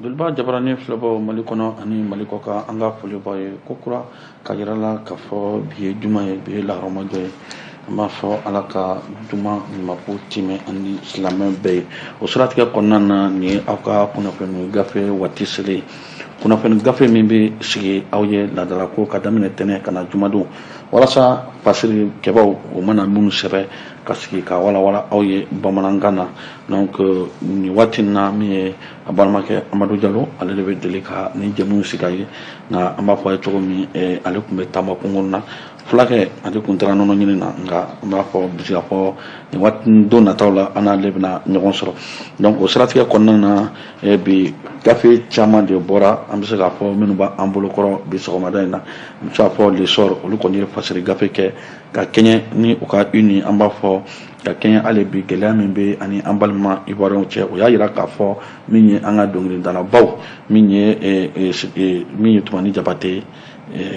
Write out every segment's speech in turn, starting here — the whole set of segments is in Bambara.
Joliba jabaranin filɛbaw Mali kɔnɔ ani Mali kɔkan, an ka foli b'aw ye ko kura ka yira la k'a fɔ bi ye juma ye, bi ye lahɔrɔmajɔ ye. An b'a fɔ Ala ka juma ɲumanko timɛ ani silamɛ bɛɛ ye. O siratigɛ kɔnɔna na, nin ye aw ka kunnafoni gafe waati selen ye. Kunnafoni gafe min bɛ sigi aw ye laadalako ka daminɛ tɛnɛ ka na jumadon, walasa fasiri kɛbaw o mana minnu sɛbɛn ka sigi ka walawala aw ye bamanankan na. Donc nin waati in na, min ye a balimakɛ Amadu Jalo, ale de bɛ deli ka nin jɛmu sigi a ye. Nka an b'a fɔ a ye cogo min, ale tun bɛ taama kungo na, fulakɛ ale tun taara nɔnɔ ɲini na. Nka an b'a fɔ bisi k'a fɔ nin waati don nataw la, an n'ale bɛna ɲɔgɔn sɔrɔ. Donc o siratigɛ kɔnɔna na, bi gafe caman de bɔra. An bɛ se k'a fɔ minnu b'an bolo kɔrɔ bi sɔgɔmada in na, an bɛ se k'a fɔ L'Essor, olu kɔni ye fasiri gafe kɛ ka kɛɲɛ ni u ka une. An b'a fɔ ka kɛɲɛ hali bi gɛlɛya min bɛ ani an balima Ivoiriyɛnw cɛ. O y'a yira k'a fɔ min ye an ka dɔnkilidalabaw, min ye Tumani Jabate,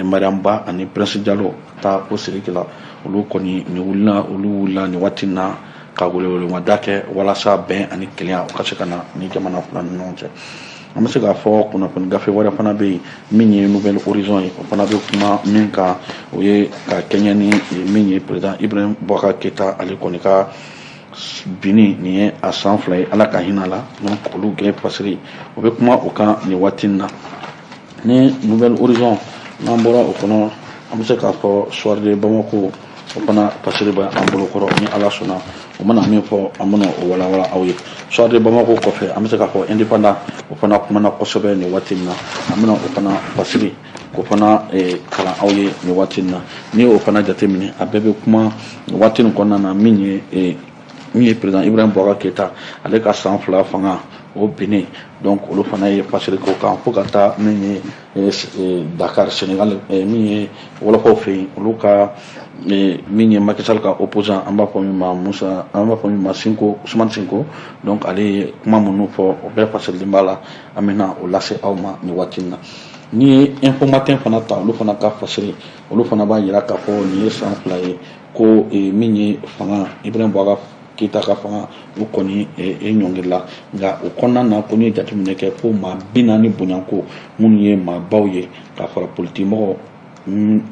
Mariam Ba ani Prince Jalo taa o Sidiki la, olu kɔni nin wulila, olu wulila nin waati in na ka welewelemada kɛ walasa bɛn ani kelenya o ka se ka na ni jamana fila ni ɲɔgɔn cɛ. An bɛ se k'a fɔ kunnafoni gafe wɛrɛ fana bɛ yen, min ye Nouvel Horizon ye. O fana bɛ kuma min kan, o ye ka kɛɲɛ ni min ye président Ibrahim Boubacar Keita, ale kɔni ka binni nin ye a san 2 ye, Ala ka hinɛ la. Donc olu gɛn fasiri, o bɛ kuma o kan nin waati in na. Ni Nouvel Horizon n'an bɔra o kɔnɔ, an bɛ se k'a fɔ Soir de Bamako, o fana fasiri bɛ an bolo kɔrɔ. Ni Ala sɔnna, o mana min fɔ, an bɛna o walawala aw ye. Soir de Bamako kɔfɛ, an bɛ se k'a fɔ Indépendant, o fana kumana kosɛbɛ nin waati in na. An bɛna o fana fasiri k'o fana kalan aw ye nin waati in na. N'i y'o fana jateminɛ, a bɛɛ bɛ kuma nin waati in kɔnɔna na, min ye président Ibrahim Boubacar Keita, ale ka san 2 fanga o binnen. Donc olu fana ye fasiri k'o kan fo ka taa min ye Dakar, Sénégal, min ye wɔlɔfɔw fɛ yen, olu ka min ye Macky Sall ka opposant, an b'a fɔ min ma Musa, an b'a fɔ min ma Sinko, Ousmane Sinko. Donc ale ye kuma minnu fɔ, o bɛɛ fasirilen b'a la. An bɛna o lase aw ma nin waati in na. N'i ye Info Matin fana ta, olu fana ka fasiri, olu fana b'a yira k'a fɔ nin ye san 2 ye ko min ye fanga Ibrahim Boubacar Keita ka fanga, o kɔni e ɲɔngirila. Nka o kɔnɔna na, ko n'i ye jateminɛ kɛ, ko maa 40 bonyanko minnu ye maabaw ye ka fara politimɔgɔ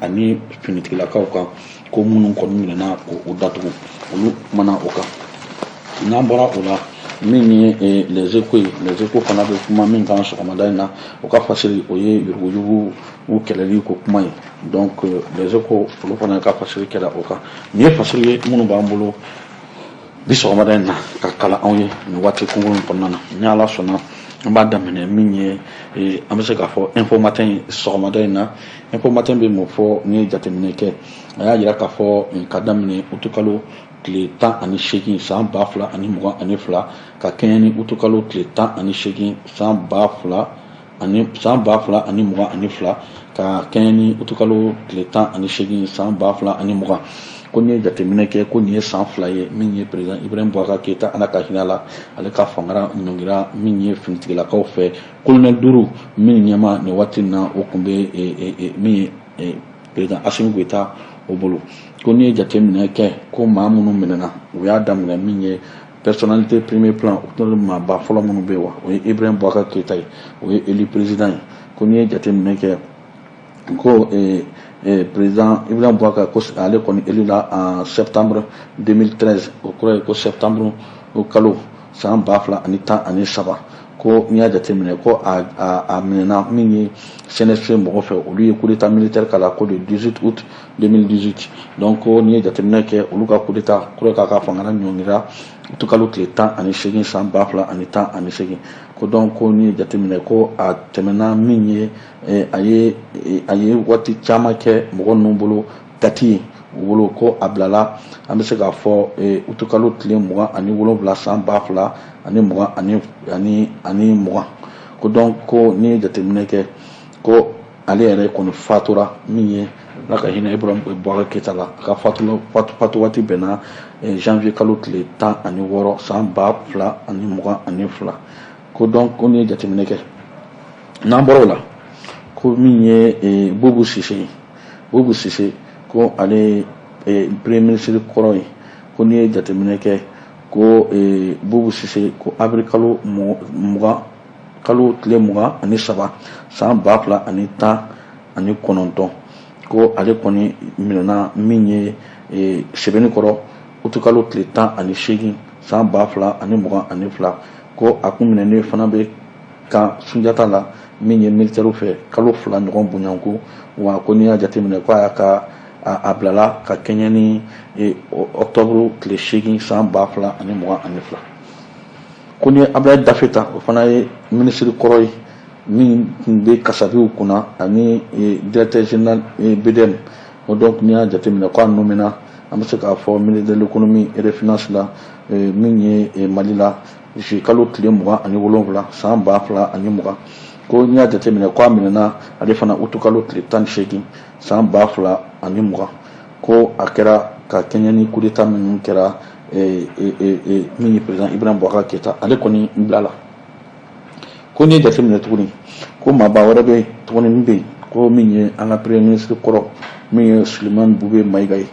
ani finitigilakaw kan, ko minnu kɔni minɛna k'o datugu, olu kumana o kan. N'an bɔra o la, min ye Les Échos ye, Les Échos fana bɛ kuma min kan sɔgɔmada in na, o ka fasiri, o ye yuruguyurugu kɛlɛli ko kuma ye. Donc Les Échos, olu fana ka fasiri kɛra o kan. Nin ye fasiri ye minnu b'an bolo bi sɔgɔmada in na ka kalan anw ye nin waati kunkurun kɔnɔna na. Ni Ala sɔnna, an b'a daminɛ min ye, an bɛ se k'a fɔ Info Matin ye. Sɔgɔmada in na, Info Matin bɛ mun fɔ? N'i ye jateminɛ kɛ, a y'a jira k'a fɔ ka daminɛ utukalo tile 18 san 2022, ka kɛɲɛ ni utukalo tile 18 san ba fila ani san 2022, ka kɛɲɛ ni utukalo tile 18 san 2020, ko n'i ye jateminɛ kɛ, ko nin ye san 2 ye min ye président Ibrahim Boubacar Keita, Ala ka hinɛ la, ale ka fanga ɲɔngira min ye finitigilakaw fɛ, colonel duuru min ɲɛma nin waati in na, o tun bɛ min ye président Assimi Goïta o bolo. Ko n'i ye jateminɛ kɛ, ko maa minnu minɛna, u y'a daminɛ min ye personnalité premier plan, o tun maaba fɔlɔ minnu bɛ yen wa, o ye Ibrahim Boubacar Keita ye, o ye élu président ye. Ko n'i ye jateminɛ kɛ, ko président Ibrahim Boubacar, ko ale kɔni élu la en septembre 2013, o kɔrɔ ye ko septembre o kalo san 2013. Ko n'i y'a jateminɛ, ko a minɛna min ye CNSP mɔgɔ fɛ, olu ye coup d'état militaire k'a la, ko le 18 août 2018. Donc ko n'i ye jateminɛ kɛ, olu ka coup d'état kɔrɔ k'a ka fanga ɲɔngira utukalo tile 18 san 2018. Ko donc ko n'i ye jateminɛ, ko a tɛmɛna min ye, a ye waati caman kɛ mɔgɔ ninnu bolo dati ye u bolo. Ko a bilala, an bɛ se k'a fɔ utukalo tile 27 san 2020 ani 20. Ko donc ko n'i ye jateminɛ kɛ, ko ale yɛrɛ kɔni fatura min ye, Ala ka hinɛ Ibrahim Boubacar Keita la, a ka fatu waati bɛnna janvier kalo tile 16 san 2022. Ko donc ko n'i ye jateminɛ kɛ, n'an bɔra o la, ko min ye Boubou Cissé ye, Boubou Cissé, ko ale premier ministre kɔrɔ ye. Ko n'i ye jateminɛ kɛ, ko Boubou Cissé, ko avril kalo 20 kalo tile 23 san 2019, ko ale kɔni minɛna min ye Sebenikɔrɔ utukalo tile 18 san 2022, ko a kun minɛnen fana bɛ camp Sunjata la min ye militaire fɛ kalo 2 ɲɔgɔn bonyanko. Wa ko n'i y'a jateminɛ, ko a y'a ka a bilala ka kɛɲɛ ni octobre tile 8 san 2022. Ko ni ye Abulayi Dafe ta, o fana ye minisiri kɔrɔ ye min tun bɛ kasabiw kunna ani directeur général BDM o. Donc n'i y'a jateminɛ ko a nommé na, an bɛ se k'a fɔ, ministre de l'économie et des finances la min ye Mali la juillet kalo tile 27 san 2020. Ko n'i y'a jateminɛ ko a minɛna ale fana utu kalo tile 18 san 2020, ko a kɛra ka kɛɲɛ ni coup d'état minnu kɛra min ye président Ibrahim Boubacar Keïta, ale kɔni bilala. Ko n'i ye jateminɛ tuguni, ko maaba wɛrɛ bɛ tuguni min bɛ yen, ko min ye an ka premier ministre kɔrɔ min ye Sulemani Bube Mayiga ye,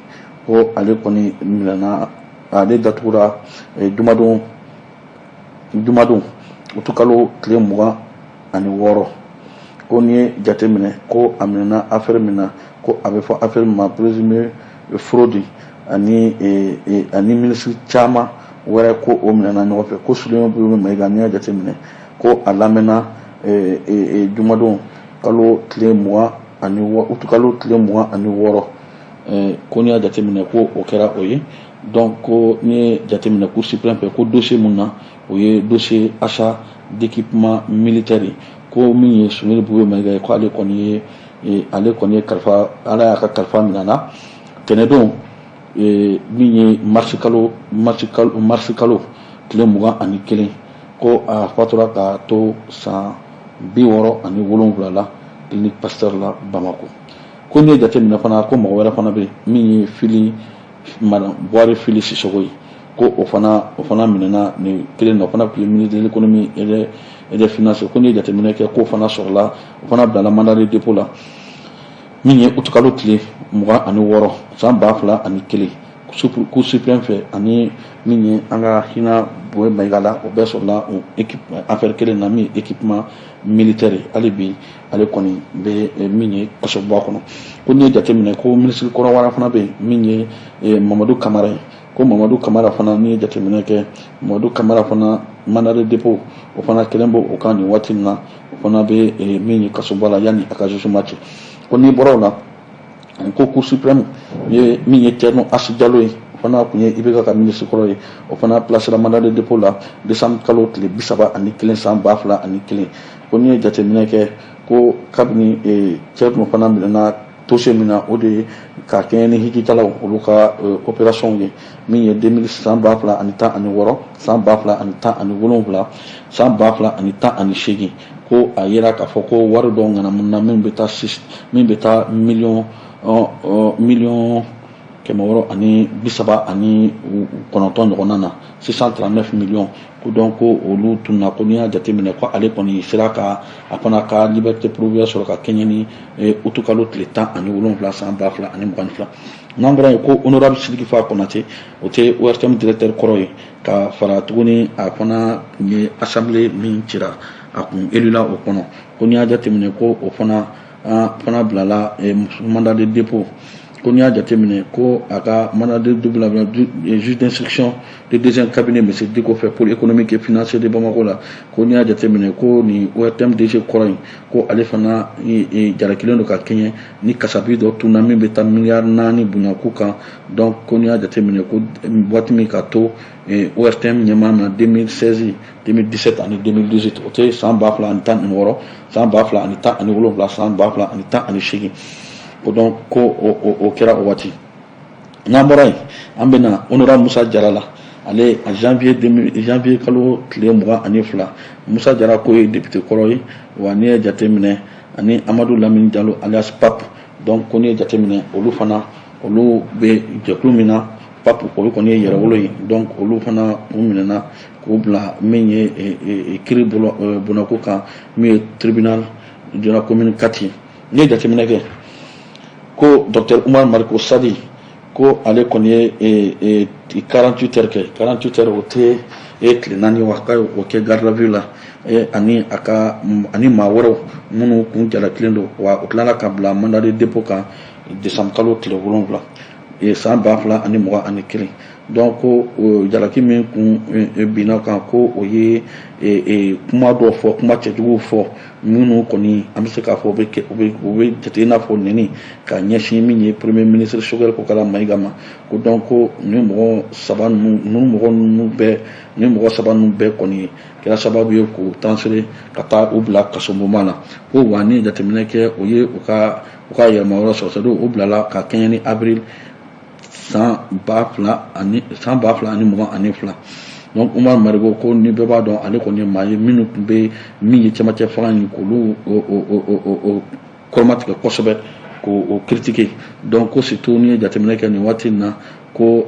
ko ale kɔni minɛna, ale datugura jumadon utukalo tile 26. Ko n'i ye jateminɛ ko a minɛna affaire min na, ko a bɛ fɔ affaire min ma présumé fraude, ani ministre caman wɛrɛ, ko o minɛna ɲɔgɔn fɛ. Ko Sulemani Bube Mayiga, n'i y'a jateminɛ ko a lamɛnna jumadon kalo tile mugan ani utukalo tile 26, ko n'i y'a jateminɛ ko o kɛra o ye. Donc ko n'i ye jateminɛ Cour suprême fɛ, ko dossier mun na, o ye dossier achat d'équipement militaire ye. Ko min ye Soumeylou Boubèye Maïga ye, ko ale kɔni ye kalifa, Ala y'a ka kalifa minɛ na tɛnɛdon min ye marisi kalo tile 21, ko a fatura k'a to san 67 la clinique Pasteur la Bamako. Ko n'i ye jateminɛ fana, ko mɔgɔ wɛrɛ fana bɛ min ye Fily, madame Buwari Fily Sisoko ye, ko o fana minɛna nin kelen na, o fana tun ye ministre de l'économie et des finances. Ko n'i ye jateminɛ kɛ, k'o fana sɔrɔla, o fana bilala mandat de dépôt la min ye utukalo tile 26 san 2001 Cour suprême fɛ, ani min ye an ka hinɛ Boye Mayiga la, o bɛɛ sɔrɔla o équipe affaire kelen na min ye équipement militaire ye. Hali bi ale kɔni bɛ min ye kasoba kɔnɔ. Ko n'i ye jateminɛ, ko ministre kɔrɔ wɛrɛ fana bɛ yen min ye Mamadu Kamara ye, ko Mamadu Kamara fana, n'i ye jateminɛ kɛ, Mamadu Kamara fana, mandat de dépôt o fana kɛlen bɛ o kan nin waati in na, o fana bɛ min ye kasoba la yanni a ka jugement cɛ. Ko n'i bɔra o la, ko Cour suprême ye min ye Thierno Asi Jalo ye, o fana tun ye IBK ka ministre kɔrɔ ye, o fana placera mandat de dépôt la décembre kalo tile 31 san 2001. Ko n'i ye jateminɛ kɛ, ko kabini Thierno fana minɛna dossier min na, o de ye ka kɛɲɛ ni hijitalaw olu ka opération ye min ye 2000 san 2016, san 2017, san 2018, ko a yera k'a fɔ ko wari dɔw ŋanamu min bɛ taa min bɛ taa miliyɔn 639 ɲɔgɔnna na, 639 millions. Ko donc ko olu tunna. Ko n'i y'a jateminɛ, ko ale kɔni sera ka a fana ka liberté provisoire sɔrɔ ka kɛɲɛ ni utukalo tile 17 san 2022. N'an bɔra yen, ko honorable Sidiki Fa Konate, o tɛ ORTM directeur kɔrɔ ye, ka fara tuguni a fana tun ye assemblée min cira, a kun élu la o kɔnɔ, ko n'i y'a jateminɛ, ko o fana bilala mandat de dépôt. Ko n'i y'a jateminɛ, ko a ka mandat de dépôt la juge d'instruction de deuxième cabinet monsieur Diko fɛ, pôle économique et financier de Bamako la. Ko n'i y'a jateminɛ, ko nin ORTM DG kɔrɔ in, ko ale fana jalakilen don ka kɛɲɛ ni kasabi dɔ tunna min bɛ taa miliyari 4 bonyako kan. Donc ko n'i y'a jateminɛ, ko waati min ka to ORTM ɲɛmaa na 2016, 2017 ani 2018, o tɛ san 2016, san 2017, san 2018, ko donc ko o kɛra o waati. N'an bɔra yen, an bɛ na honorable Musa Jara la. Ale a janvier kalo tile 22, Musa Jara ko ye député kɔrɔ ye. Wa n'i ye jateminɛ, ani Amadu Lamini Jalo alias Pape, donc ko n'i ye jateminɛ, olu fana olu bɛ jɛkulu min na PAP, olu kɔni ye yɛrɛwolo ye. Donc olu fana u minɛna k'u bila min ye kiiri bɔnako kan min ye tribunal de la commune Kati. N'i ye jateminɛ kɛ, ko docteur Umar Mariko Sadi, ko ale kɔni ye 48 heures kɛ. 48 heures, o tɛ E tile 4 wa k'a ye o kɛ garde à vue la, ani a ka ani maa wɛrɛw minnu kun jalakilen don. Wa u tilala ka bila mandat de dépôt kan décembre kalo tile 7, san 2021. Donc ko jalaki min kun binna kan, ko o ye kuma dɔw fɔ, kuma cɛjuguw fɔ, minnu kɔni an bɛ se k'a fɔ u bɛ kɛ u bɛ jate i n'a fɔ nɛni ka ɲɛsin min ye premier ministre Choguel Kokalla Maïga ma. Ko donc ko nin mɔgɔ saba ninnu, ninnu mɔgɔ ninnu bɛɛ, nin mɔgɔ saba ninnu bɛɛ kɔni kɛra sababu ye k'u transférer ka taa u bila kasobonba la. Ko wa ni jateminɛ kɛ, o ye u ka yɛlɛma wɛrɛ sɔrɔ, c'est à dire u bilala ka kɛɲɛ ni avril san ba fila ani san 2022. Donc Oumar Marigo, ko ni bɛɛ b'a dɔn, ale kɔni ye maa ye minnu tun bɛ min ye cɛmancɛ fanga in, k'olu o kɔrɔmatigɛ kosɛbɛ, k'o critiquer. Donc ko surtout n'i ye jateminɛ kɛ nin waati in na, ko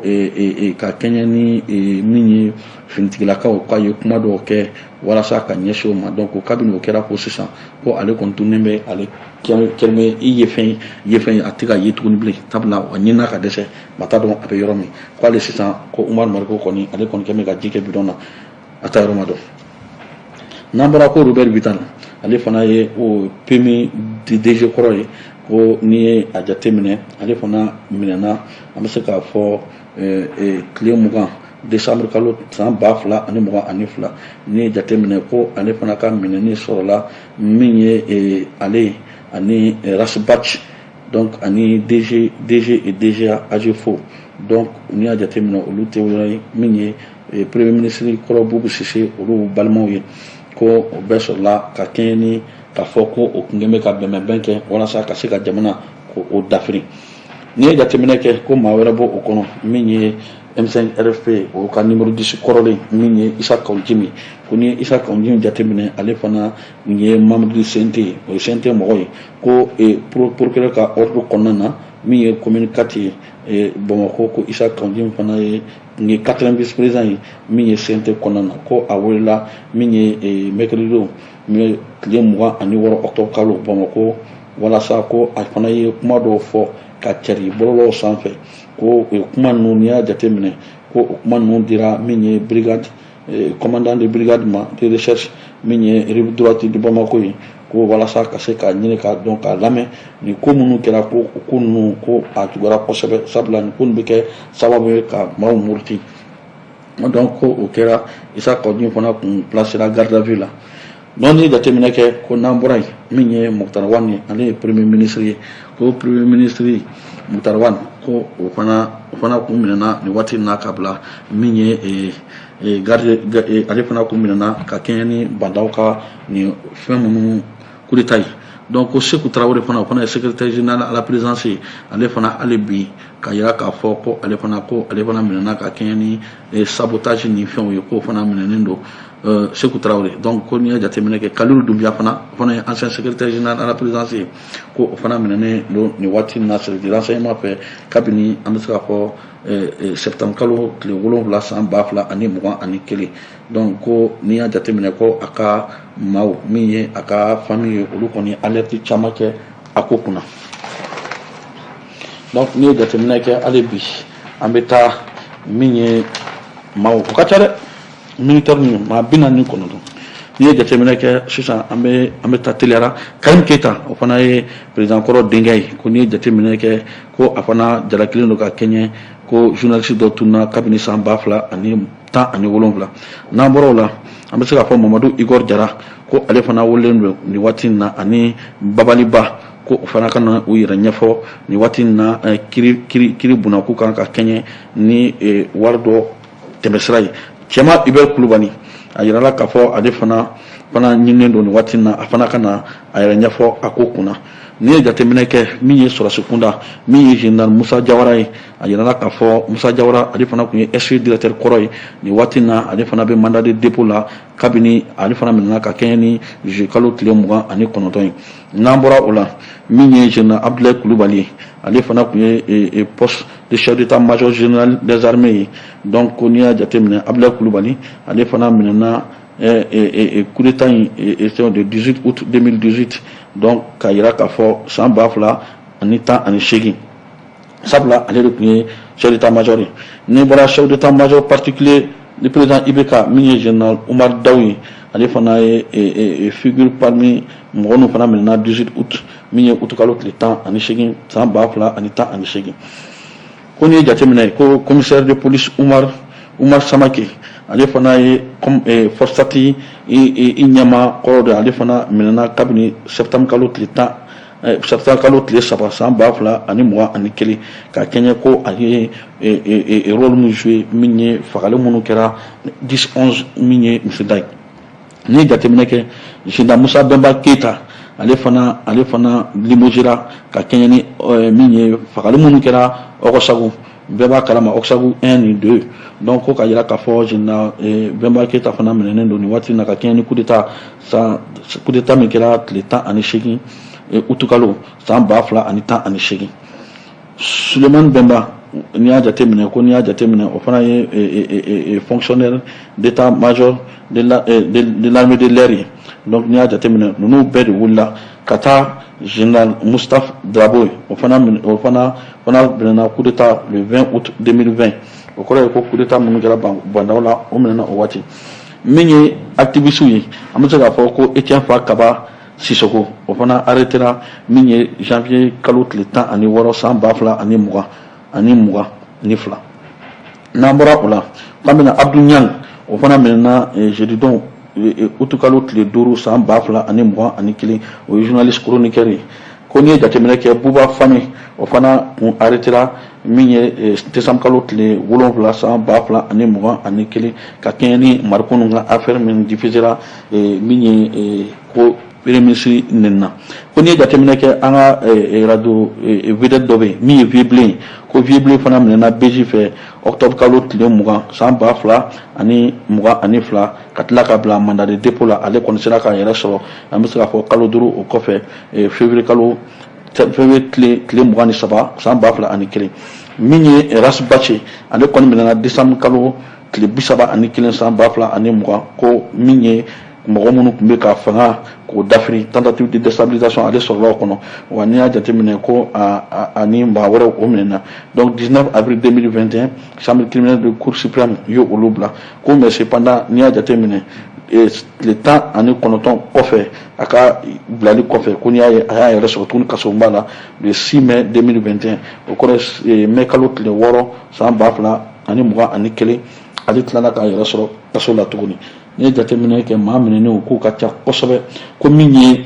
ka kɛɲɛ ni min ye finitigilakaw, k'a ye kuma dɔw kɛ walasa ka ɲɛsin o ma. Donc kabini o kɛra, ko sisan ko ale kɔni tunnen bɛ, ale kɛlen i ye fɛn ye, fɛn ye a tɛ ka ye tuguni bilen, sabula a ɲinina ka dɛsɛ, ma t'a dɔn a bɛ yɔrɔ min. Ko ale sisan, ko Oumar Marigo kɔni, ale kɔni kɛlen bɛ ka ji kɛ bidɔn na, a ta yɔrɔ ma dɔn. N'an bɔra, ko Robert Vital, ale fana ye o PMU DG kɔrɔ ye. Ko n'i ye a jateminɛ, ale fana minɛna, an bɛ se k'a fɔ tile 20 décembre kalo san 2022. N'i ye jateminɛ, ko ale fana ka minɛni sɔrɔla min ye ale ani Ras Bath, donc ani DG DG et DGA AGFO. Donc n'i y'a jateminɛ, olu tɛ wɛrɛ ye min ye premier ministre kɔrɔ Boubou Cissé, olu balimaw ye. Ko o bɛɛ sɔrɔla ka kɛɲɛ ni k'a fɔ ko o kun bɛ ka bɛnbɛnbɛn kɛ walasa ka se ka jamana ko o dafiri. N'i ye jateminɛ kɛ, ko maa wɛrɛ b'o o kɔnɔ, min ye M5 RFP o ka numéro 10 kɔrɔlen, min ye Issa Kaou Djim. Ko n'i ye Issa Kaou Djim jateminɛ, ale fana tun ye membre du CNT, o ye CNT mɔgɔ ye. Ko procureur ka ordre kɔnɔna na, min ye commune 4 ye Bamakɔ, ko Issa Kaou Djim fana ye tun ye quatrième vice président ye min ye CNT kɔnɔna na. Ko a welela min ye mercredi don, min ye tile 26 octobre kalo Bamakɔ, walasa ko a fana ye kuma dɔw fɔ ka cari bɔlɔlɔw sanfɛ. Ko o kuma ninnu, n'i y'a jateminɛ, ko o kuma ninnu dira min ye brigade commandant de brigade ma de recherche, min ye rive droite de Bamako ye, ko walasa ka se k'a ɲini k'a dɔn, k'a lamɛn nin ko minnu kɛra. Ko ko ninnu, ko a juguyara kosɛbɛ, sabula nin ko nin bɛ kɛ sababu ye ka maaw muruti. Donc ko o kɛra, Issa Kaou Djim fana kun placera garde à vue la. Donc ni jateminɛ kɛ, ko n'an bɔra yen, min ye Moctar Ouane ye, ale ye premier ministre ye. Ko premier ministre Moctar Ouane, ko o fana kun minɛna nin waati in na ka bila min ye garde, ale fana kun minɛna ka kɛɲɛ ni Bah N'Daw ka nin fɛn minnu coup d'état ye. Donc ko Sékou Traoré fana, o fana ye secrétaire général à la présidence ye, ale fana hali bi ka yira k'a fɔ ko ale fana, ko ale fana minɛna ka kɛɲɛ ni sabotage ni fɛnw ye, k'o fana minɛnen don, Sékou Traoré. Donc ko n'i ye jateminɛ kɛ, Kalilu Doumbia fana, o fana ye ancien secrétaire général à la présidence ye, ko o fana minɛnen don nin waati in na service de renseignement fɛ kabini an bɛ se k'a fɔ septembre kalo tile 7 san 2021. Donc ko n'i y'a jateminɛ, ko a ka maaw, min ye a ka famille ye, olu kɔni alerte caman kɛ a ko kunna. Donc n'i ye jateminɛ kɛ hali bi, an bɛ taa min ye maaw, o ka ca dɛ, militaire ninnu maa 49. N'i ye jateminɛ kɛ sisan, an bɛ taa teliyara. Karim Keita, o fana ye président kɔrɔ denkɛ ye. Ko n'i ye jateminɛ kɛ, ko a fana jalakilen don ka kɛɲɛ ko journaliste dɔ tununa kabini san 2017. N'an bɔra o la, an bɛ se k'a fɔ Mamadu Igor Jara, ko ale fana welelen don nin waati in na, ani Babaliba, ko o fana ka na u yɛrɛ ɲɛfɔ nin waati in na kiri kiri kiri bunakun kan ka kɛɲɛ ni wari dɔ tɛmɛsira ye. Cɛma Hubert Kulubali, a yirala k'a fɔ ale fana ɲininen don nin waati in na, a fana ka na a yɛrɛ ɲɛfɔ a ko kunna. N'i ye jateminɛ kɛ, min ye sɔrɔsi kunda, min ye général Musa Jawara ye, a yirala k'a fɔ Musa Jawara, ale fana tun ye SE directeur kɔrɔ ye. Nin waati in na, ale fana bɛ mandat de dépôt la kabini ale fana minɛna ka kɛɲɛ ni juillet kalo tile 29 ye. N'an bɔra o la, min ye général Abdoulaye Kulubali ye, ale fana tun ye poste de chef d'état-major général des armées ye. Donc n'i y'a jateminɛ, Abdoulaye Kulubali, ale fana minɛna coup d'état in de 18 août 2018. Donc k'a yira k'a fɔ san 2018, sabula ale de tun ye chef d'état-major ye. N'i bɔra chef d'état-major particulier Ni président IBK, min ye général Oumar Daw ye, ale fana ye figure parmi mɔgɔ minnu fana minɛna 18 août, min ye août kalo tile 18 san 2018. Ko n'i ye jateminɛ ko commissaire de police Oumar Samake, ale fana ye FORSAT i ɲɛmaa kɔrɔ dɔ, ale fana minɛna kabini septembre kalo tile 10, septembre kalo tile 3 san 2021, ka kɛɲɛ ko a ye rôle min joué, min ye fagali minnu kɛra 10 11, min ye misida ye. N'i ye jateminɛ kɛ, général Musa Bɛnba Keyita, ale fana limogera ka kɛɲɛ ni min ye fagali minnu kɛra Ogossagou. Bɛɛ b'a kalama, Ogossagou 1 ni 2. Donc ko ka yira k'a fɔ général Bɛnba Keyita fana minɛnen don nin waati in na, ka kɛɲɛ ni coup d'état, san coup d'état min kɛra tile 18 août kalo san 2018. Sulemani Bɛnba, n'i y'a jateminɛ ko n'i y'a jateminɛ, o fana ye fonctionnaire d'état-major de l'armée de l'air ye. Donc n'i y'a jateminɛ, ninnu bɛɛ de wulila ka taa général Mustapha Drabo ye, o fana minɛna coup d'état le 20 août 2020. O kɔrɔ ye ko coup d'état minnu kɛra Bah N'Daw la, o minɛna o waati. Min ye activiste ye, an bɛ se k'a fɔ ko Etienne Fakaba Sissoko, o fana arrêtera min ye janvier kalo tile 16 san 2022. N'an bɔra o la, k'an bɛna Abdou Niang, o fana minɛna jeudi don août kalo tile 5 san 2021, o ye journaliste chroniqueur ye. Ko n'i ye jateminɛ kɛ, Buba Fane, o fana kun arrêtera min ye décembre kalo tile 7 san 2021, ka kɛɲɛ ni Mariko ka affaire min diffusera, min ye ko premier ministre nɛnina. Ko n'i ye jateminɛ kɛ, an ka radio vedette dɔ bɛ yen min ye Vieux Bilen ye, ko Vieux Bilen fana minɛna BJ fɛ octobre kalo tile 20 san 2022, ka tila ka bila mandat de dépôt la. Ale kɔni sera k'a yɛrɛ sɔrɔ, an bɛ se k'a fɔ kalo 5 o kɔfɛ, février kalo, février tile 23 san 2001. Min ye Ras Bath, ale kɔni minɛna décembre kalo tile 31 san 2020, ko min ye mɔgɔ minnu tun bɛ ka fanga k'o dafiri, tentative de déstabilisation, ale sɔrɔla o kɔnɔ. Wa n'i y'a jateminɛ ko a ni maa wɛrɛw o minɛna. Donc 19 avril 2021, chambre criminelle de cour suprême ye olu bila ko. Mais cependant, n'i y'a jateminɛ, tile 19 kɔfɛ, a ka bilali kɔfɛ, ko n'i y'a ye, a y'a yɛrɛ sɔrɔ tuguni kasobonba la le 6 mai 2021. O kɔrɔ ye mai kalo tile 6 san 2021, ale tilala k'a yɛrɛ sɔrɔ kaso la tuguni. N'i ye jateminɛ kɛ, maa minɛnenw k'u ka ca kosɛbɛ. Ko min ye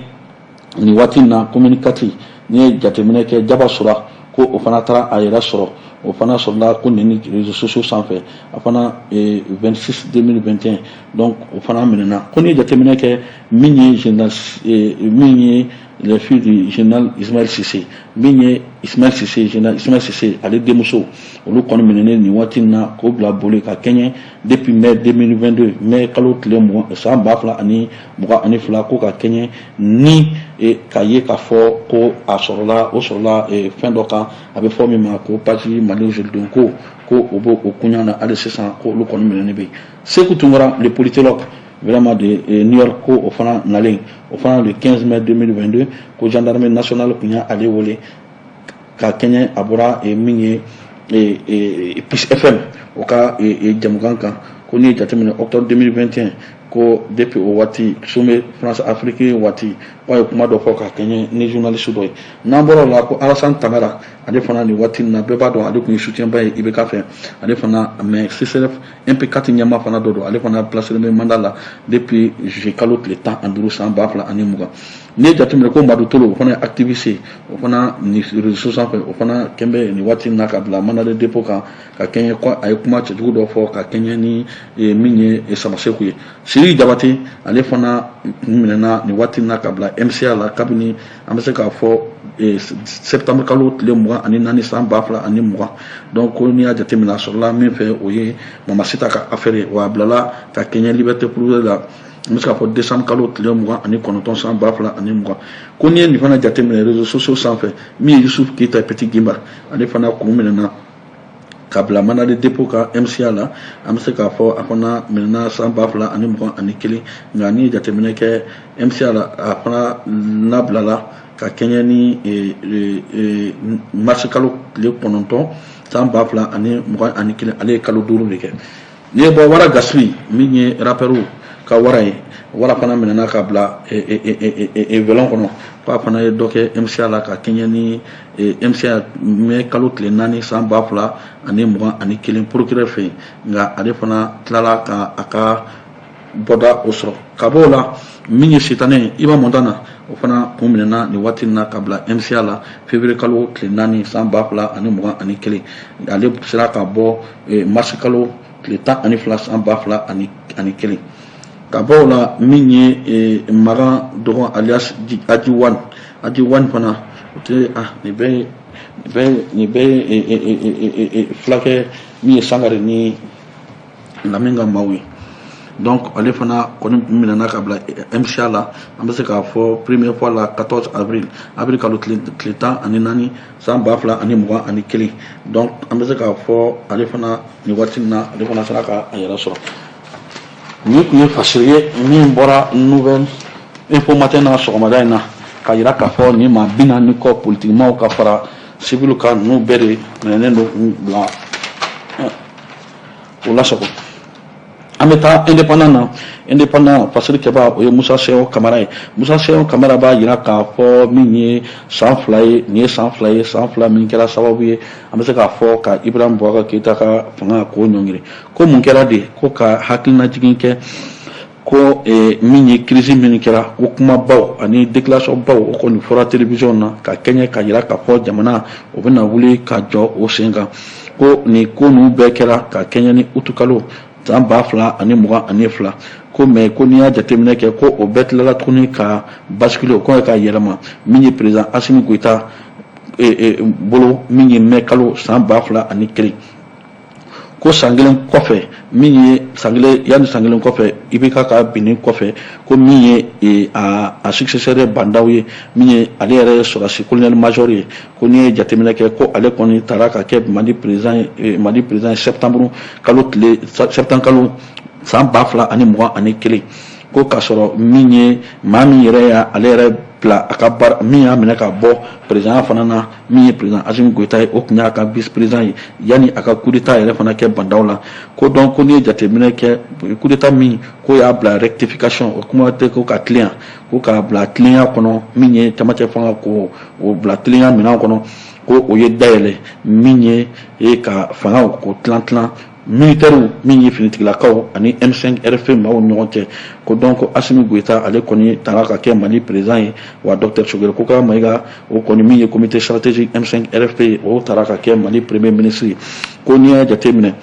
nin waati in na commune 4, n'i ye jateminɛ kɛ, Jaba Sora, ko o fana taara a yɛrɛ sɔrɔ, o fana sɔrɔla ko nin réseaux sociaux sanfɛ, a fana 26 2021. Donc o fana minɛna. Ko n'i ye jateminɛ kɛ, min ye général, min ye les filles du général Ismaël Cissé, min ye Ismaël Cissé, général Ismaël Cissé ale denmuso, olu kɔni minɛnen nin waati in na k'o bila boli ka kɛɲɛ depuis mai 2022, mai kalo tile 20 san 2022, ko ka kɛɲɛ ni k'a ye k'a fɔ ko a sɔrɔla, o sɔrɔla fɛn dɔ kan, a bɛ fɔ min ma ko page Mali jolidenw, ko o b'o o kunya na hali sisan, ko olu kɔni minɛnen bɛ yen. Sekou Tounkara, le politologue vraiment de New York, ko o fana nalen, o fana le 15 mai 2022, ko gendarmerie nationale tun y'ale wele ka kɛɲɛ a bɔra min ye Peace FM o ka jamukan kan. Ko n'i ye jateminɛ, octobre 2021, ko depuis o waati, sommet France Afrique waati, k'a ye kuma dɔ fɔ ka kɛɲɛ ni journaliste dɔ ye. N'an bɔra o la, ko Alassane Tangara, ale fana nin waati in na, bɛɛ b'a dɔn ale tun ye soutien ba ye IBK fɛ, ale fana, mais CSRéf MP4 ɲɛmaa fana dɔ don, ale fana placé bɛ mandat la depuis juillet kalo tile 15 san 2020. N'i ye jateminɛ, ko Madu Tolo, o fana ye activiste ye, o fana ni réseau sanfɛ, o fana kɛn bɛ nin waati in na ka bila mandat de dépôt kan, ka kɛɲɛ ko a ye kuma cɛjugu dɔ fɔ ka kɛɲɛ ni min ye Samaseku ye. Sidiki Jabate, ale fana kun minɛna nin waati in na ka bila MCA la kabini an bɛ se k'a fɔ septembre kalo tile 24 san 2020. Donc ko n'i y'a jateminɛ, a sɔrɔla min fɛ, o ye Mama Sita ka affaire ye. Wa a bilala ka kɛɲɛ liberté provisoire la, an bɛ se k'a fɔ décembre kalo tile 29 san 2020. Ko n'i ye nin fana jateminɛ réseaux sociaux sanfɛ, min ye Yusuf Keyita Petit Gimba, ale fana kun minɛna ka bila mandat de dépôt kan MCA la, an bɛ se k'a fɔ a fana minɛna san 2021. Nka n'i ye jateminɛ kɛ MCA la, a fana labilala ka kɛɲɛ ni mars kalo tile 9 san 2021, ale ye kalo 5 de kɛ. N'i ye bɔ Wara Gaspi, min ye rappeur ka wara ye, wara fana minɛna ka bila violon kɔnɔ, k'a fana ye dɔ kɛ MCA la ka kɛɲɛ ni MCA mai kalo tile 4 san 2021 procureur fɛ yen. Nka ale fana tilala ka a ka bɔda o sɔrɔ. Ka bɔ o la, min ye sitanɛ Iba Montana, o fana kun minɛna nin waati in na ka bila MCA la février kalo tile 4 san 2021. Ale sera ka bɔ mars kalo tile 12 san 2001. Ka bɔ o la, min ye Makan Dɔgɔn alias Aji Wan, Aji Wan fana, o tɛ nin bɛɛ ye fulakɛ min ye Sangare ni Lamine ka maaw ye. Donc ale fana kɔni minɛna ka bila MCA la, an bɛ se k'a fɔ première fois la 14 avril, avril kalo tile 14 san 2021. Donc an bɛ se k'a fɔ ale fana nin waati in na, ale fana sera ka a yɛrɛ sɔrɔ. Nin tun ye fasiri ye min bɔra Nouvelle Info Matin na sɔgɔmada in na, k'a jira k'a fɔ nin maa 40 kɔ politikimaw ka fara civil kan, ninnu bɛɛ de minɛnen don k'u bila o lasago. An bɛ taa Indépendant na. Indépendant fasiri kɛba, o ye Musa Seyo Kamara ye. Musa Seyo Kamara b'a jira k'a fɔ min ye san 2 ye, nin ye san 2 ye, san 2 min kɛra sababu ye, an bɛ se k'a fɔ ka Ibrahim Boubacar Keita ka fanga k'o ɲɔngiri. Ko mun kɛra de? Ko ka hakilinajigin kɛ ko min ye crise min kɛra, ko kumabaw ani déclaration baw o kɔni fɔra télévision na ka kɛɲɛ ka jira k'a fɔ jamana o bɛna wuli ka jɔ o sen kan. Ko nin ko ninnu bɛɛ kɛra ka kɛɲɛ ni utu kalo san 2022. Ko mais ko n'i y'a jateminɛ kɛ, ko o bɛɛ tilala tuguni ka basculer, o kɔrɔ ka yɛlɛma min ye président Assimi Goïta bolo, min ye mai kalo san 2001. Ko san kelen kɔfɛ, min ye san kelen, yanni san kelen kɔfɛ IBK ka binni kɔfɛ, ko min ye a successeur ye Bah N'Daw ye, min ye ale yɛrɛ ye sɔrɔdasi colonel major ye. Ko n'i ye jateminɛ kɛ, ko ale kɔni taara ka kɛ Mali président ye, Mali président ye septembre kalo tile, septembre kalo san 2021. Ko k'a sɔrɔ min ye maa min yɛrɛ ya ale yɛrɛ bila a ka baara, min y'a minɛ ka bɔ président fana na, min ye président Assimi Goïta ye, o tun y'a ka vice président ye yanni a ka coup d'état yɛrɛ fana kɛ Bah N'Daw la. Ko donc ko n'i ye jateminɛ kɛ, coup d'état min ko y'a bila rectification, o kuma tɛ ko ka tilen, ko k'a bila tilenya kɔnɔ, min ye camancɛ fanga ko o bila tilenya minɛn kɔnɔ, ko o ye dayɛlɛ min ye ka fangaw k'o tilan tilan militaires, min ye finitigilakaw ani M5 RFP maaw ni ɲɔgɔn cɛ. Ko donc Assimi Goïta ale kɔni taara ka kɛ Mali président ye, wa docteur Choguel Kokalla Maïga, o kɔni min ye comité stratégique M5 RFP ye, o taara ka kɛ Mali premier ministre ye. Ko n'i y'a jateminɛ,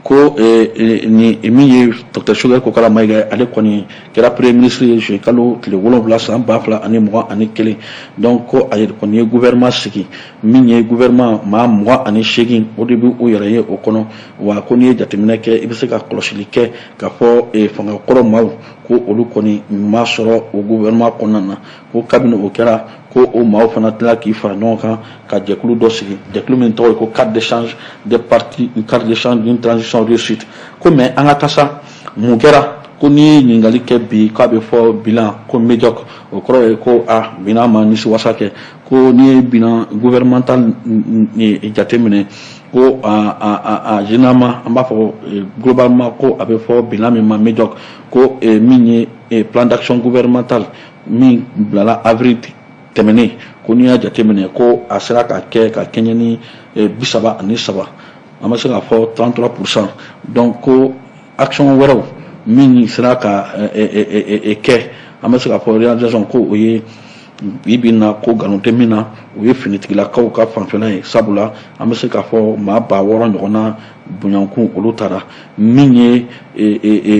ko ni min ye docteur Choguel Kokalla Maïga, ale kɔni kɛra premier ministre ye juillet kalo tile 7 san 2021. Donc ko a kɔni ye gouvernement sigi, min ye gouvernement maa 28, o de bɛ u yɛrɛ ye o kɔnɔ. Wa ko n'i ye jateminɛ kɛ, i bɛ se ka kɔlɔsili kɛ k'a fɔ fanga kɔrɔ maaw, ko olu kɔni ma sɔrɔ o gouvernement kɔnɔna na. Ko kabini o kɛra, ko o maaw fana tila k'i fara ɲɔgɔn kan ka jɛkulu dɔ sigi, jɛkulu min tɔgɔ ye ko cadre d'échange des partis, cadre d'échange d'une transition réussite. Ko mais an ka taa sa, mun kɛra? Ko n'i ye ɲininkali kɛ bi, k'a bɛ fɔ bilan ko médiocre, o kɔrɔ ye ko a bilan ma nimisiwasa kɛ. Ko n'i ye bilan gouvernemental jateminɛ, ko a généralement an b'a fɔ globalement ko a bɛ fɔ bilan min ma médiocre. Ko min ye plan d'action gouvernemental min bilala avril tɛmɛnen, ko n'i y'a jateminɛ, ko a sera ka kɛ ka kɛɲɛ ni 33, an bɛ se k'a fɔ 33%. Donc ko action wɛrɛw min sera ka kɛ, an bɛ se k'a fɔ réalisation, ko o ye bi bi in na, ko nkalon tɛ min na, o ye finitigilakaw ka fanfɛla ye. Sabula an bɛ se k'a fɔ maa 6000 ɲɔgɔnna bonyankun olu taara, min ye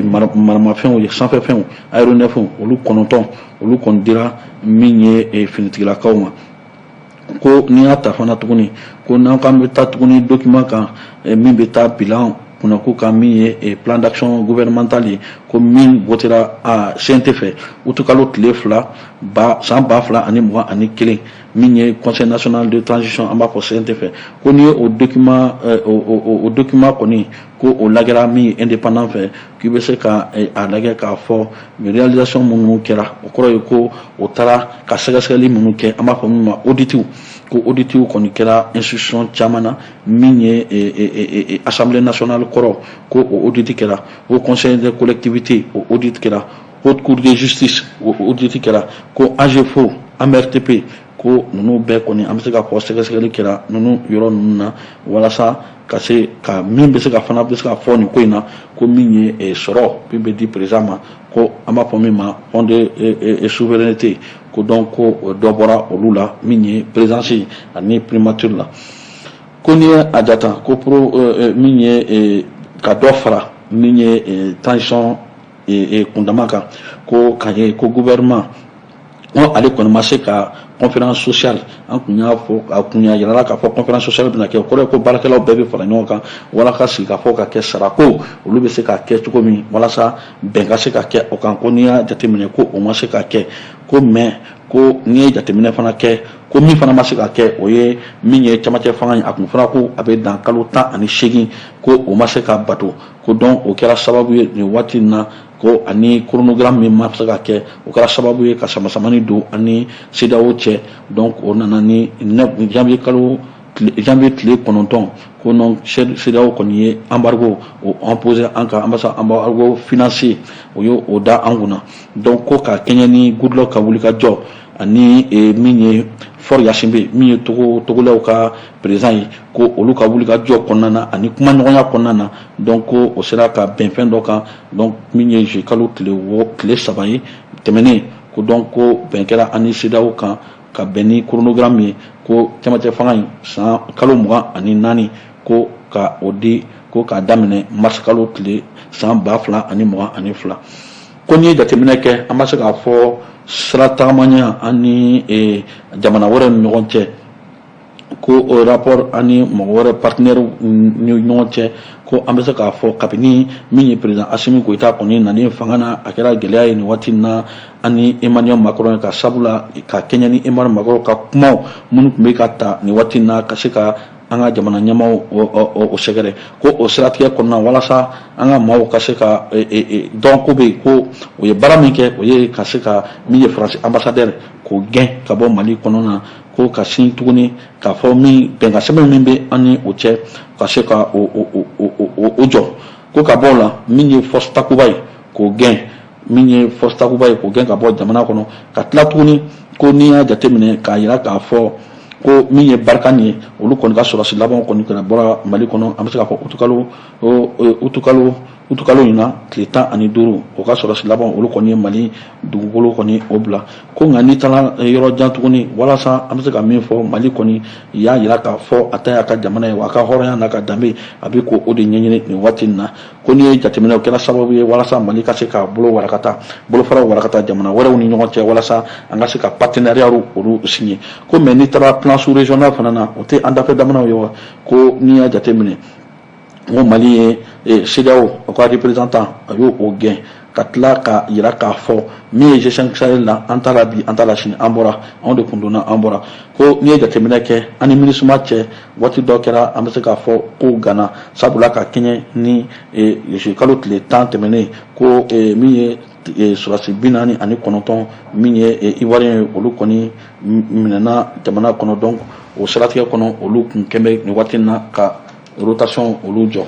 maramafɛnw ye, sanfɛfɛnw, aéronefs, olu 9, olu kɔni dira min ye finitigilakaw ma. Ko n'i y'a ta fana tuguni, ko n'an k'an bɛ taa tuguni document kan min bɛ taa bilan kunnako kan, min ye plan d'action gouvernemental ye, ko min votera a CNT fɛ utukalo tile 2 ba san 2021, min ye Conseil national de transition, an b'a fɔ CNT fɛ, ko n'i ye o document o document kɔni ko o lajɛra min ye Indépendant fɛ, k'i bɛ se ka a lajɛ k'a fɔ réalisation minnu kɛra. O kɔrɔ ye ko o taara ka sɛgɛsɛgɛli minnu kɛ, an b'a fɔ min ma auditw, ko auditw kɔni kɛra institution caman na, min ye Assemblée nationale kɔrɔ, ko o audit kɛra, o Conseil des collectivités, o audit kɛra, Haute Cour de justice, o audit kɛra, ko AGFO, AMRTP, ko ninnu bɛɛ kɔni, an bɛ se k'a fɔ sɛgɛsɛgɛli kɛra ninnu yɔrɔ ninnu na, walasa ka se ka min bɛ se ka fana bɛ se ka fɔ nin ko in na, ko min ye sɔrɔ min bɛ di président ma, ko an b'a fɔ min ma fonds de souveraineté, ko donc ko dɔ bɔra olu la, min ye présidence ani primature la. Ko n'i ye a jata ko pro min ye ka dɔ fara min ye transition kundama kan, ko ka ye ko gouvernement ko ale kɔni ma se ka conférence sociale, an kun y'a fɔ, a kun y'a yirala k'a fɔ conférence sociale bɛna kɛ. O kɔrɔ ye ko baarakɛlaw bɛɛ bɛ fara ɲɔgɔn kan walasa sigikafɔ ka kɛ, sarako olu bɛ se ka kɛ cogo min, walasa bɛn ka se ka kɛ o kan. Ko n'i y'a jateminɛ ko o ma se ka kɛ, ko mais ko n'i ye jateminɛ fana kɛ, ko min fana ma se ka kɛ, o ye min ye camancɛ fanga ye, a kun fɔra ko a bɛ dan kalo 18, ko o ma se ka bato, ko donc o kɛra sababu ye nin waati in na, ko ani chronogramme min ma se ka kɛ, o kɛra sababu ye ka samasamani don ani CEDEAO cɛ. Donc o nana ni janvier kalo, janvier tile 9, ko non, CEDEAO kɔni ye embargo o imposé an kan, an b'a sɔrɔ embargo financier o ye o da an kunna. Donc ko ka kɛɲɛ ni Goodluck ka wuli ka jɔ ani min ye Faure Gnassingbé, min ye Togo Togolɛw ka président ye, ko olu ka wuli ka jɔ kɔnɔna na ani kumaɲɔgɔnya kɔnɔna na, donc ko o sera ka bɛn fɛn dɔ kan. Donc min ye juillet kalo tile 3 ye tɛmɛnen, ko donc ko bɛn kɛra ani CEDEAO kan ka bɛn ni chronogramme ye, ko cɛmancɛ fanga in san kalo 24, ko ka o di, ko k'a daminɛ mars kalo tile san 2022. Ko n'i ye jateminɛ kɛ, an b'a se k'a fɔ sira tagamanya ani jamana wɛrɛ ni ɲɔgɔn cɛ, ko o rapport ani mɔgɔ wɛrɛ partenaire ni ɲɔgɔn cɛ, ko an bɛ se k'a fɔ kabini min ye président Assimi Goïta kɔni nalen fanga na, a kɛra gɛlɛya ye nin waati in na ani Emmanuel Macron, ka sabula ka kɛɲɛ ni Emmanuel Macron ka kumaw minnu tun bɛ ka ta nin waati in na ka se ka an ka jamana ɲɛmaaw o sɛgɛrɛ, ko o siratigɛ kɔnɔna, walasa an ka maaw ka se ka dɔn ko bɛ yen, ko o ye baara min kɛ, o ye ka se ka min ye Faransi ambassadeur k'o gɛn ka bɔ Mali kɔnɔna na, ko ka sin tuguni k'a fɔ min bɛnkan sɛbɛn min bɛ an ni o cɛ, ka se ka o jɔ, ko ka bɔ o la, min ye force Takuba ye k'o gɛn, min ye force Takuba ye k'o gɛn ka bɔ jamana kɔnɔ, ka tila tuguni ko n'i y'a jateminɛ k'a yira k'a fɔ ko min ye Barkhane ye, olu kɔni ka sɔrɔsi laban kɔni kɛra bɔra Mali kɔnɔ, an bɛ se k'a fɔ utukalo in na tile 15, o ka sɔrɔsi laban olu kɔni ye Mali dugukolo kɔni o bila. Ko nka n'i taara yɔrɔ jan tuguni, walasa an bɛ se ka min fɔ, Mali kɔni y'a yira k'a fɔ a ta y'a ka jamana ye, wa a ka hɔrɔnya n'a ka danbe a bɛ k'o de ɲɛɲini nin waati in na. Ko n'i ye jateminɛ, o kɛra sababu ye walasa Mali ka se k'a bolo warakata, bolofara warakata jamana wɛrɛw ni ɲɔgɔn cɛ, walasa an ka se ka partenariat olu signer. Ko mais n'i taara plan sous régional fana na, o tɛ an dafɛ jamanaw ye wa? Ko n'i y'a jateminɛ, n ko Mali ye CEDEAO o ka représentant a y'o o gɛn, ka tila ka yira k'a fɔ min ye G5 Sahel la, an t'a la bi, an t'a la sini, an bɔra, anw de kun donna, an bɔra. Ko n'i ye jateminɛ kɛ an ni MINUSMA cɛ, waati dɔ kɛra an bɛ se k'a fɔ ko gana, sabula ka kɛɲɛ ni kalo tile 10 tɛmɛnen, ko min ye sɔrɔsi 49 min ye Ivoirien ye, olu kɔni minɛna jamana kɔnɔ. Donc o siratigɛ kɔnɔ, olu kun kɛn bɛ nin waati in na ka rotation olu jɔ.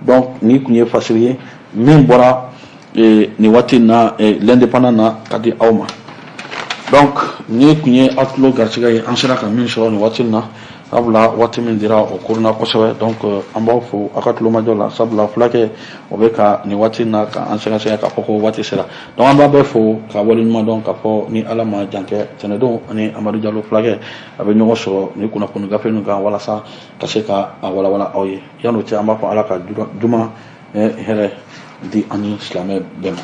Donc nin kun ye fasiri ye min bɔra nin waati in na L'Indépendant na ka di aw ma. Donc nin kun ye aw tulo garisɛgɛ ye, an sera ka min sɔrɔ nin waati in na, sabula waati min dira o koronna kosɛbɛ. Donc an b'aw fo aw ka tulomajɔ la, sabula fulakɛ o bɛ ka nin waati in na ka an sɛgɛsɛgɛ k'a fɔ ko waati sera. Donc an b'a bɛɛ fo ka waleɲuman dɔn k'a fɔ ni Ala ma jan kɛ, tɛnɛdon ani Amadu Jalo fulakɛ a bɛ ɲɔgɔn sɔrɔ ni kunnafoni gafe ninnu kan, walasa ka se ka a walawala aw ye. Yan'o cɛ, an b'a fɔ Ala ka juma hɛrɛ di an ni silamɛ bɛɛ ma.